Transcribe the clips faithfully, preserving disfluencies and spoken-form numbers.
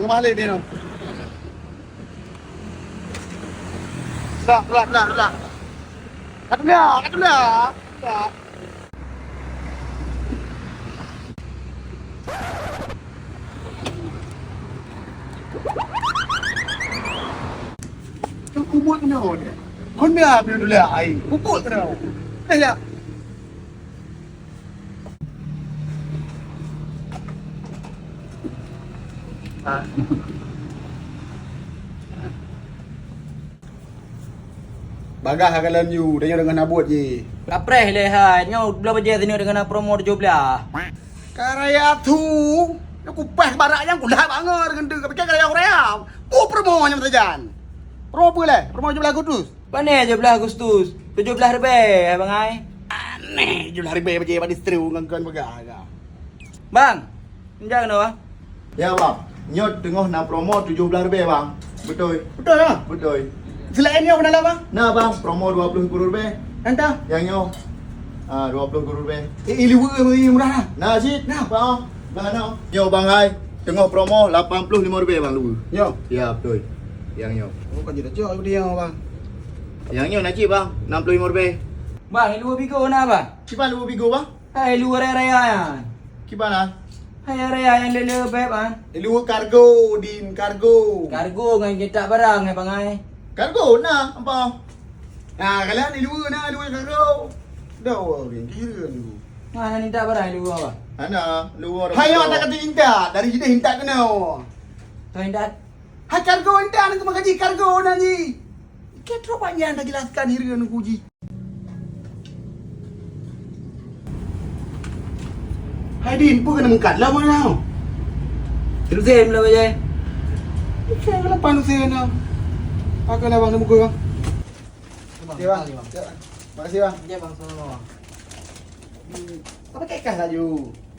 Mah lé nyoe. Dak, dak, dak, dak. Ka teuliak, ka teuliak. Dak. Kubur kena orang dia. Kon dia ambil dulu ai. Kubur kena. Dah ya. Bagah ka laju, tanyoe deungon na buet jih. Kapreh lé hai, nyoe dua bajèe sineuk deungon na promo tujoh blaih. Ka raya thu, nyoe kupah barak nyang kulah bangai deungon tu, ka pikir ka raya-raya. Ku promo nyang meusajan. Promo peue lé? Promo tujoh blaih Agustus. Pane tujoh blaih Agustus? Tujoh blaih ribèe, hai bangai. Aneh, tujoh blaih ribèe bajèe bak distro ngon kon peugah ka. Bang, Indak keunoe, Bang. Ya, Bang. Nyoe teungoh na promo tujoh blaih ribèe, Bang. Beutôi. Beutôi, Bang? Beutôi. Seulaén nyoe, peue na, Bang? Na, Bang, promo dua puluh ribu ribèe. Nyang ka? Nyang nyoe. Ah, dua puluh ribu ribèe. Eh, eh, luweue murah na? Na cit. Na. Bang, bang na. Nyoe, Bang, hai. Teungoh promo lapan puluh lima ribèe, Bang, luweue. Nyoe? Ya, beutôi. Nyang nyoe. Oh, ka jeuet cok, Bang. Nyang nyoe na cit, Bang. Enam puluh lima ribèe. Bang, luweue Bigo na, Bang? Kiban luweue Bigo, Bang? Hai, luweue raya-raya nyan. Kiban, ah? Hai, raya nyang le-le beb, ah. Luweue kargo, Din, kargo. Kargo ngon intat barang, eh, bangai. Kargo na, apa? Nah, kalian di luweue na, luweue kargo. Dah, oh, Din, kira ni. Mana intat barang luweue apa? Ana, luweue. Hai, tak kata intat, dari jideh intat kena. Tak intat? Hai, kargo intat, aku makan ji kargo na ji. Kira trok banyak dah jelaskan, kira nunggu ji. Hai Din, peue keuneuk meungkat lom nyoe? Hussein lom aja. Hussein, kenapa Hussein nyoe? Pakai lah bang, tunggu bang. Bang, Terima kasih, bang. Terima kasih, bang. Ya, bang, sama-sama, bang. Hmm, apa kekah laju?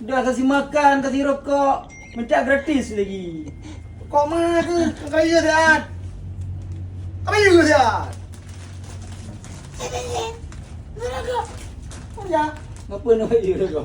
Dah kasih makan, kasih rokok, minta gratis lagi. Kok mah tu? Kaya sihat. Kaya sihat. Neraka. Ya. Ngapa nak ya kau?